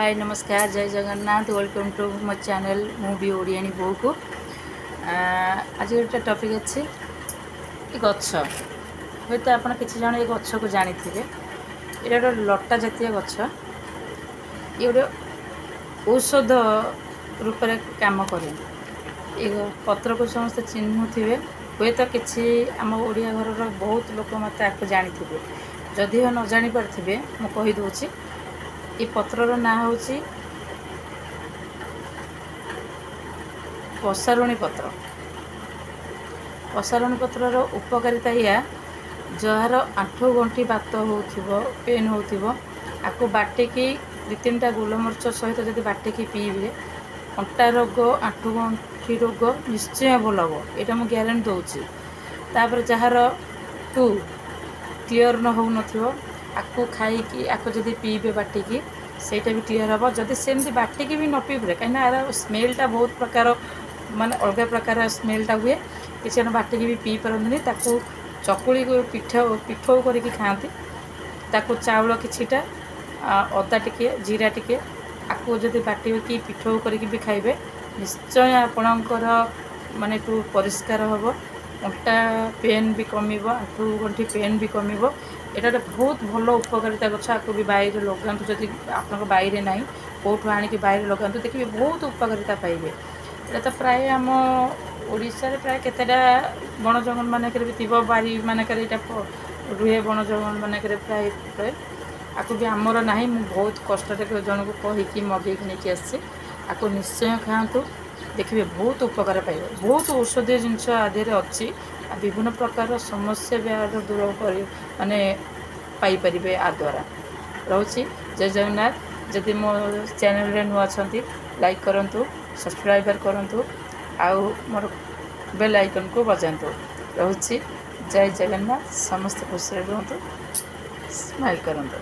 ହାଏ, ନମସ୍କାର, ଜୟ Jagannath. Welcome to ମୋ channel. ମୁଁ ବି ଓଡ଼ିଆଣୀ ବୋହୂକୁ। ଆଜି ଗୋଟେ ଟପିକ୍ ଅଛି ଏ ଗଛ। ହୁଏତ ଆପଣ କିଛି ଜଣ ଏ ଗଛକୁ ଜାଣିଥିବେ। ଏଇଟା ଗୋଟେ ଲଟା ଜାତୀୟ ଗଛ। ଇଏ ଗୋଟେ ଔଷଧ ରୂପରେ କାମ କରେ। ଏ ପତ୍ରକୁ ସମସ୍ତେ ଚିହ୍ନୁଥିବେ। ହୁଏତ କିଛି ଆମ ଓଡ଼ିଆ ଘରର ବହୁତ ଲୋକ ମୋତେ ଆକୁ ଜାଣିଥିବେ। ଯଦି ନ ଜାଣିପାରୁଥିବେ, ମୁଁ କହିଦେଉଛି। ଏ ପତ୍ରର ନାଁ ହେଉଛି ପସାରୁଣୀ ପତ୍ର। ପସାରୁଣୀ ପତ୍ରର ଉପକାରିତା ଏଇଆ, ଯାହାର ଆଣ୍ଠୁ ଗଣ୍ଠି ବାତ ହେଉଥିବ, ପେନ୍ ହେଉଥିବ, ଆକୁ ବାଟିକି ଦୁଇ ତିନିଟା ଗୋଲମରିଚ ସହିତ ଯଦି ବାଟିକି ପିଇବେ, ଅଣ୍ଟା ରୋଗ, ଆଣ୍ଠୁ ଗଣ୍ଠି ରୋଗ ନିଶ୍ଚୟ ଭଲ ହେବ। ଏଇଟା ମୁଁ ଗ୍ୟାରେଣ୍ଟି ଦେଉଛି। ତାପରେ ଯାହାର ଟୁ କ୍ଲିଅର୍ ନ ହେଉନଥିବ, ଆକୁ ଖାଇକି, ଆକୁ ଯଦି ପିଇବେ ବାଟିକି, ସେଇଟା ବି କ୍ଲିଅର୍ ହେବ। ଯଦି ସେମିତି ବାଟିକି ବି ନ ପିଇବେ, କାହିଁକିନା ଆର ସ୍ମେଲ୍ଟା ବହୁତ ପ୍ରକାର, ମାନେ ଅଲଗା ପ୍ରକାର ସ୍ମେଲ୍ଟା ହୁଏ, କିଛି ଜଣ ବାଟିକି ବି ପିଇ ପାରନ୍ତିନି। ତାକୁ ଚକୁଳି ପିଠା ପିଠଉ କରିକି ଖାଆନ୍ତି। ତାକୁ ଚାଉଳ କିଛିଟା, ଅଦା ଟିକେ, ଜିରା ଟିକେ, ଆକୁ ଯଦି ବାଟିକି ପିଠଉ କରିକି ବି ଖାଇବେ, ନିଶ୍ଚୟ ଆପଣଙ୍କର ମାନେ ଟୁ ପରିଷ୍କାର ହେବ, ଅଣ୍ଟା ପେନ୍ ବି କମିବ, ଆଣ୍ଠୁ ଗଣ୍ଠି ପେନ୍ ବି କମିବ। ଏଇଟା ଗୋଟେ ବହୁତ ଭଲ ଉପକାରିତା ଗଛ। ଆକୁ ବି ବାଇରେ ଲଗାନ୍ତୁ। ଯଦି ଆପଣଙ୍କ ବାଇରେ ନାହିଁ, କେଉଁଠୁ ଆଣିକି ବାଇରେ ଲଗାନ୍ତୁ, ଦେଖିବେ ବହୁତ ଉପକାରିତା ପାଇବେ। ଏଇଟା ତ ପ୍ରାୟ ଆମ ଓଡ଼ିଶାରେ ପ୍ରାୟ କେତେଟା ବଣ ଜଙ୍ଗଲ ମାନଙ୍କରେ ବି ଥିବ, ବାରି ମାନଙ୍କରେ ଏଇଟା ରୁହେ। ବଣ ଜଙ୍ଗଲ ମାନଙ୍କରେ ପ୍ରାୟ ପ୍ରାୟ। ଆକୁ ବି ଆମର ନାହିଁ, ମୁଁ ବହୁତ କଷ୍ଟରେ ଜଣକୁ କହିକି ମଗେଇକି ନେଇକି ଆସିଛି। ଆକୁ ନିଶ୍ଚୟ ଖାଆନ୍ତୁ, ଦେଖିବେ ବହୁତ ଉପକାର ପାଇବେ। ବହୁତ ଔଷଧୀୟ ଜିନିଷ ଆ ଦେହରେ ଅଛି ଆଉ ବିଭିନ୍ନ ପ୍ରକାରର ସମସ୍ୟା ବି ଆର ଦୂର କରି ମାନେ ପାଇପାରିବେ ଆ ଦ୍ୱାରା। ରହୁଛି, ଜୟ ଜଗନ୍ନାଥ। ଯଦି ମୋ ଚ୍ୟାନେଲରେ ନୂଆ ଅଛନ୍ତି, ଲାଇକ୍ କରନ୍ତୁ, ସବସ୍କ୍ରାଇବର୍ କରନ୍ତୁ ଆଉ ମୋର ବେଲ୍ ଆଇକନ୍କୁ ବଜାନ୍ତୁ। ରହୁଛି, ଜୟ ଜଗନ୍ନାଥ। ସମସ୍ତେ ଖୁସିରେ ରୁହନ୍ତୁ, ସ୍ମାଇଲ୍ କରନ୍ତୁ।